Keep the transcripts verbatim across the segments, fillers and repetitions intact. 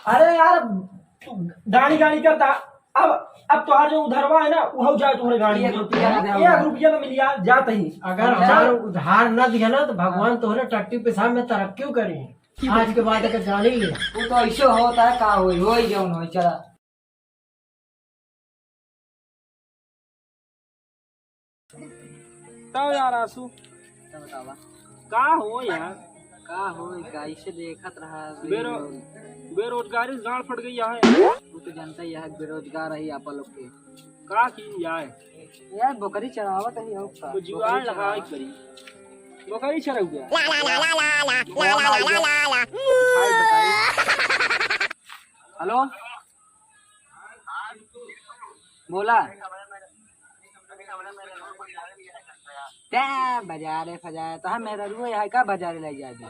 अरे यार, तू गाड़ी गाड़ी करता। अब, अब तोहार जो उधरवा है ना, उहउ जाए तोहरे गाड़ी एक में। रुपया ना देवा। एक रुपया ना मिली यार, जात ही। अगर अच्छा। हमार उधार न दिया ना, तो भगवान तोहरे टट्टी पेशाब में तरक्की करी। आज के बाद एकर जानी ले। वो तो ऐसे होता है, का होई, होई जौन होई, चला। तब यार आशु, तब बतावा। का हो यार? का हो, कैसे देखत रहा? बेरो-, बेरोजगारी से गांड फट गई है। वो तो जनता ही है, बेरोजगार है आप लोग के। का की जाए? यार, बोकरी चरावत है, और का? वो जुगाड़ बोकरी लगावे चरावत। करी। बोकरी चराऊ गया। ला, ला, ला, ला, ला, ला, ला, ला, ला, ला, ला, ला। खाई बताई। हेलो, बोला। त्या बाजारे फजारे, तो हम मेहररुए है का बाजारे ले जाए दे?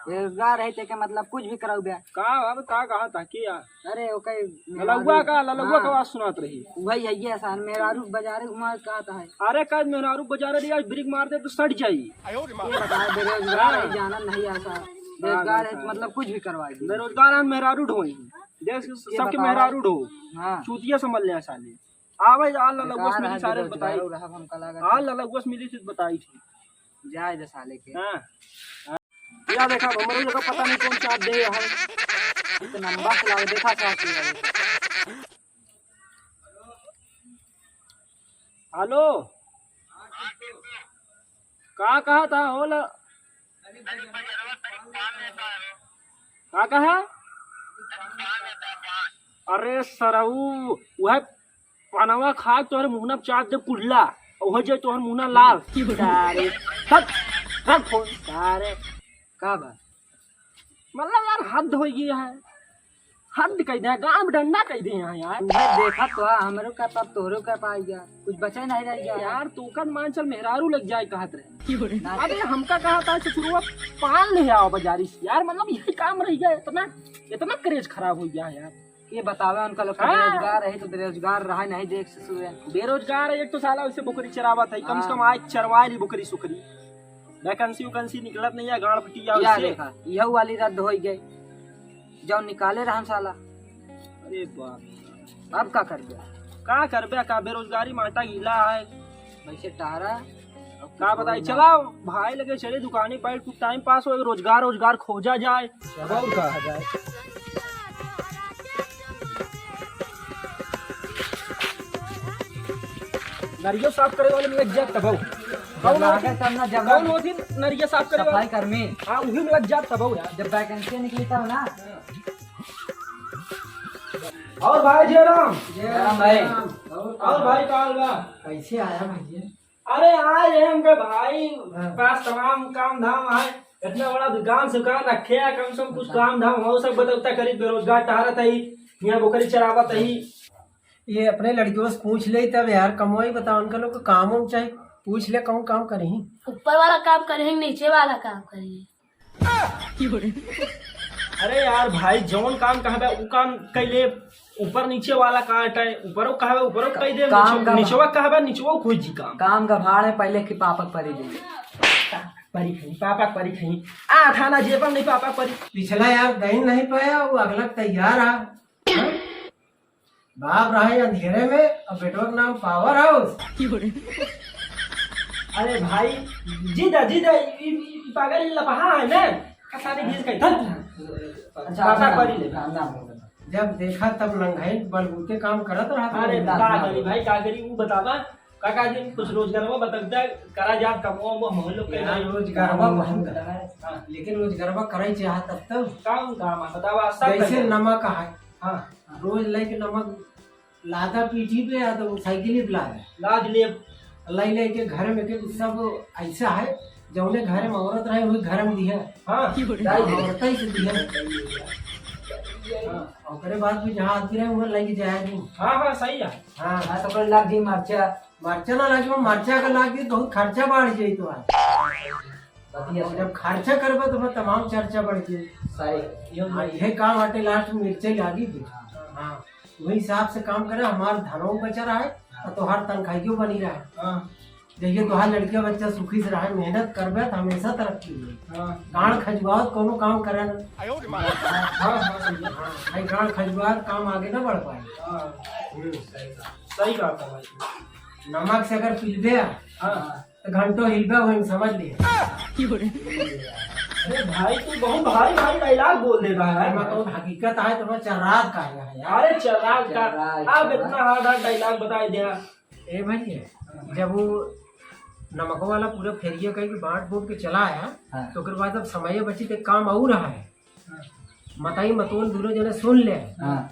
बेरोजगार है, तेके मतलब कुछ भी कराऊ बे। का अब का कहा था कि यार? अरे, ओके ललौआ मेहरारू का, ललौआ का हाँ। आवाज सुनात रही। वही है ये आसान, मेहरारू बाजारे घुमा का था है। अरे, का मेहरारू बाजारे ले आज ब्रेक मार दे तो सट जाई। ये बताए, बेरोजगार है, हाँ। जाना नहीं आसान। हाँ, बेरोजगार है, हाँ। मतलब कुछ भी करवा दे। बेरोजगार हम मेहरारू ढोई। देख, ये सबके बतावा। मेहरारू ढो। हाँ। चूतिया समझ ले साले। आवे, आ ललगुआ से बेकार मिली है, सारे बेरोजगार बताई। हो रहा, हमका लागत आ है। ललगुआ से मिली से बताई थी। जाए दे साले के। हाँ। हाँ। या देखा, हमरे लोग का पता नहीं कौन सा दे है। ये तो लंबा से लावे, देखा क्या किया है। हेलो। का कहा था, होला? का कहा? अरे सरऊ, वह पनवा खा के तोहरे मुहना पे चाट दे कुल्ला, और हो जाए तोहर मुहना लाल। सारे, हट, रख फोन, सारे। का बा? मतलब यार, हद हो गई है, हद कह दे, गांव में डंडा कह दे यहाँ यार। तू देखा तो आ, हमरो का पाप, तोहरो का पाई गया, कुछ बचे नहीं रह गया। यार, तू कन मान चल, मेहरारू लग जाए कहत रहे। अबे हमका कहा था ससुरवा पान ले आओ बाजारी से यार, मतलब यही काम रह गया, इतना, इतना क्रेज खराब हो गया है यार। ये बतावे उनका लोग हाँ। बेरोजगार रहे तो बेरोजगार रहा नहीं देख ससुरे। बेरोजगार है, एक तो साला उसे बकरी चरावत है, कम से कम हाँ। आज चरवा ली बकरी सुकरी। वैकेंसी वैकेंसी निकलत नहीं है, गांड फटी जाओ या इससे। देखा, यह वाली रद्द हो गई, जो निकाले रहन साला। अरे बाप। अब का करबे? का करबे, का बेरोजगारी माटा गीला है। वैसे टहरा, अब का कुछ बताई, होई ना। चला भाई लगे चले दुकानी बैठ, कुछ टाइम पास हो, रोजगार, रोजगार खोजा जाए। चला और का? देखा जाए। नरियो साफ करे वाले में लग जात तब हो। जब कौन लागे होती? तब ना जब कौन होती नरिया साफ करे सफाई वाले? कर्मी। हाँ, उही में लग जात तब हो यार। जब वैकेंसी निकली तब ना। और भाई जयराम। जयराम भाई। और भाई काल बा। कैसे आया भैया? अरे आए हैं हमके भाई हाँ। पास तमाम काम धाम है, इतना बड़ा दुकान सुकान रखे है, कम से कम कुछ हाँ। काम धाम हो, सब बतौता करी, बेरोजगार टहरत है, यहाँ बकरी चरावत है। ये अपने लड़कियों से पूछ ले तब यार, कमवाई बताओ, उनका लोग को काम वाम चाहे, पूछ ले कौन काम करी। ऊपर वाला काम करी, नीचे वाला काम करी। अरे यार भाई, जौन काम कहबे उ काम कैले, ऊपर नीचे वाला काट है, ऊपरो कहबे ऊपरो कह दे, काम नीचे-, का निचवा कहबे निचवा खोजी काम। काम का भाड़ है, पहले की पापक परी दे। परी खई, पापक परी खई। आ थाना जेबम नहीं पापक परी। पिछला यार दही नहीं पाया, वो अगला तैयार है। हाँ? बाप रहे अंधेरे में, अब बेटवा के नाम पावर हाउस। अरे भाई, जिद, जिद, ई, ई, ई पागल लपहा है ना, का सारे घीस के धर। अच्छा, बाबा अच्छा, करी ले। राम, राम, राम। जब देखा तब लंघाई बलबूते काम करत रहा। अरे, का करी भाई, का करी, ऊ बतावा, का, का दिन कुछ रोजगारवा बतौता, करा जात कमवा, वो हम लोग के यार, नहीं। रोजगारवा बहुत है। हाँ। लेकिन रोजगारवा करे चाहत तब तो। काम, काम है, बतावा, सब जैसे करता। नमक है। हाँ। रोज लेके नमक लादा पीठी पे या तो साइकिल ही पे लादा। लाद ले। लाई लेके घर में के सब ऐसा है, जौने घर में औरत रहे, वही घर में दिया। हाँ, जाए दे। औरत ही से दिया। हाँ, ओकरे बाद भी जहाँ आती रहे, वहाँ लेके जाए दे। हाँ, हाँ, सही है। हाँ। हाँ, तो ओकरे लाग दी मरचा। मरचा ना लागे, मरचा का लाग दी, बहुत खर्चा बढ़ जाई तो है। बढ़िया और से। जब खर्चा करबे तो मैं तमाम चर्चा बढ़ जाई। सही। हाँ, ये काम आटे लास्ट में मिर्चे लागी थी। हाँ। हाँ, वही हिसाब से काम करे, हमार धनो बचा रहे, हाँ। और तोहार तनखाइयो बनी रहे। हाँ। जइसे तोहार लड़किया बच्चा सुखी से रहे, मेहनत करबे त हमेशा तरक्की होई। हाँ। गांड खजुआवत कौनो काम करे ना। हाँ, हाँ, सही है। हाँ, भाई गांड खजुआवत काम आगे ना बढ़ पाए। हाँ। हम्म, सही बात। सही बात है भाई। नमक से अगर पिलबे, हाँ। तो घंटों हिलबे वही समझ लिए। अरे भाई, तू बहुत भारी भारी dialogue बोल देता है। मैं तो हकीकत है, तो मैं चर्रात का है यार। अरे चर्रात का, चर्रात, अब चर्रात। इतना hard hard dialogue बताई दिया। ए भैया, जब वो नमक वाला पूरा फेरिया कह के बांट बूट के चला आया, हाँ। तो ओकर बाद अब समय बची तो काम और है। हाँ। मतई मतोल दोनों जने सुन ले। हाँ।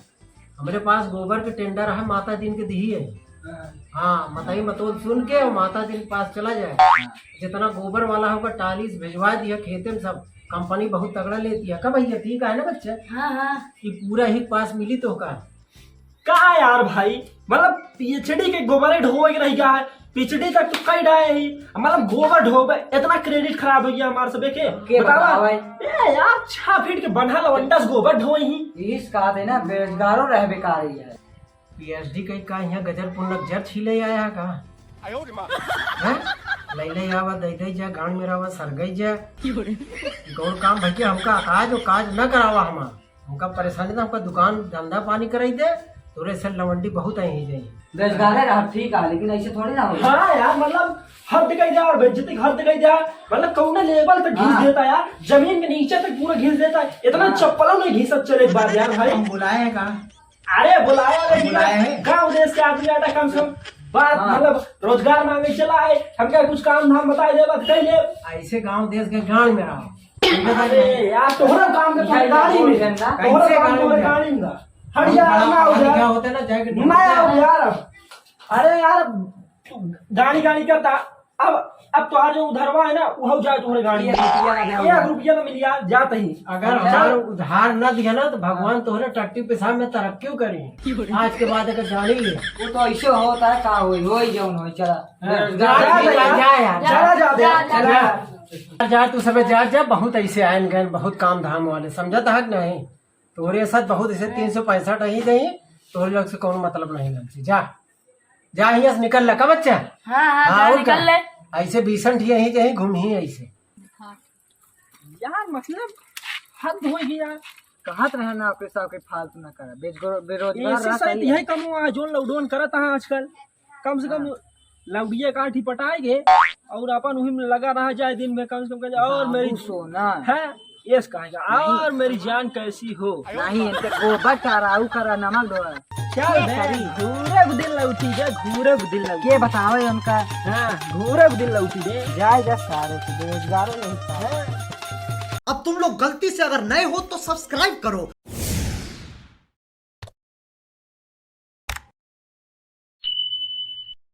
हमरे पास गोबर के tender है, माता दिन के दिही है। हाँ। हाँ, मतई मतोल सुन के और माता दिन के पास चला जाए। हाँ। जितना गोबर वाला होगा टाली से भिजवा दिया खेते में सब, कंपनी बहुत तगड़ा लेती है। का भैया ठीक है ना बच्चा? हाँ, हाँ। कि पूरा ही पास मिली तो का? का यार भाई, मतलब PhD के गोबरे ढोए के रह गया है, PhD तक तो कई डाए ही, मतलब गोबर ढोबे, इतना credit खराब हो गया हमारे सबे के। के बतावा? बतावा भाई? ए यार, छह फीट के बन्हा लवंडा से गोबर ढोए ही। इस का देना बेरोजगारो रह बेकार ही है। PhD कई का यहाँ गजर पुन्नक जर छीले आया है का? हैं? लैले आवा, दे दे जा, गांड में रावा, सर गई जा। कौन काम भैया हमका काज, वो काज न करावा हमार। हमका परेशानी था, हमका दुकान धंधा पानी कराई दे, तोरे से लवंडी बहुत आई ही जाई। बेरोजगारे रहा, ठीक है, लेकिन ऐसे थोड़ी ना होई। हाँ यार, मतलब हद कह दिया और बेइज्जती हद कह दिया, मतलब कौन level तक घिस हाँ। देता यार, जमीन के नीचे तक पूरा घिस देता है। इतना हाँ। चप्पलों में घिसत चले एक बार यार भाई। हम बुलाए हैं कहाँ? अरे बुलाया, अरे बुलाया है। गाँव देश के आदमी आटा कम से कम बात, हाँ। मतलब रोजगार मांगे चला है, हमका कुछ काम धाम बताए दे, बात कह ले। ऐसे गाँव देश के गांड में रहो। अरे यार, तोहरा काम के भाई, गाड़ी में, बोल देना। तोहरा कैसे काम गाड़ी तोहरे में? गाड़ी में। हट जा, हम ना हो बाहर जा। गया होता ना, जाके ना हो यार। अरे यार, तू गाड़ी गाड़ी करता। अब, अब तोहार जो उधरवा है ना, उहउ जाए तोहरे गाड़ी में। एक रुपया ना मिली यार, जात ही। अगर हमार उधार ना दिया ना, तो भगवान तोहरे टट्टी पेशाब में तरक्की करी। आज के बाद अगर गाड़ी ले। वो तो ऐसे होता है, का होई, होई जौन होई, चला। हाँ, जा, जा, जा, जा, जा यार। चला, जा, जा, जा, जा। जा। जा, तू सबे जा, जा, बहुत ऐसे आयन गए, बहुत काम धाम वाले, समझत है कि नहीं? तोहरे साथ बहुत ऐसे तीन सौ पैंसठ ही नहीं, तोहरे लोग से कौनो मतलब नहीं लगती। जा, जा, यहाँ से निकल ला, का बच्चा? हाँ, हाँ, हाँ, जा, और का? निकल ले। ऐसे बीसन ठीक यहीं, यहीं घूम ही ऐसे। हाँ। यार, मतलब, हद हो गई यार। कहत रहे ना, आपके साथ के फालतू ना करा। बेजगो-, बेरोजगार ऐसे रहा शायद सही है। यही कम हुआ है, जोन lockdown करत है आजकल। कम से कम हाँ। लौड़िया काठी पटाए गे और अपन उही में लगा रहा जाए दिन में, कम से कम कहे, "और बाबू मेरी सोना।" है, ये कहेगा, नहीं। "और मेरी जान कैसी हो?" नहीं, इनके गोबर करा, ऊ करा, नमक डोरा। क्या के बे? करी? घूरे को दिन लौटी बे, घूरे को दिन लौटी। के बतावे उनका? हाँ, घूरे को दिन लौटी बे। जाए जा सारे के, बेरोजगारों नहीं पाए। हाँ। अब तुम लोग गलती से अगर नए हो तो subscribe करो।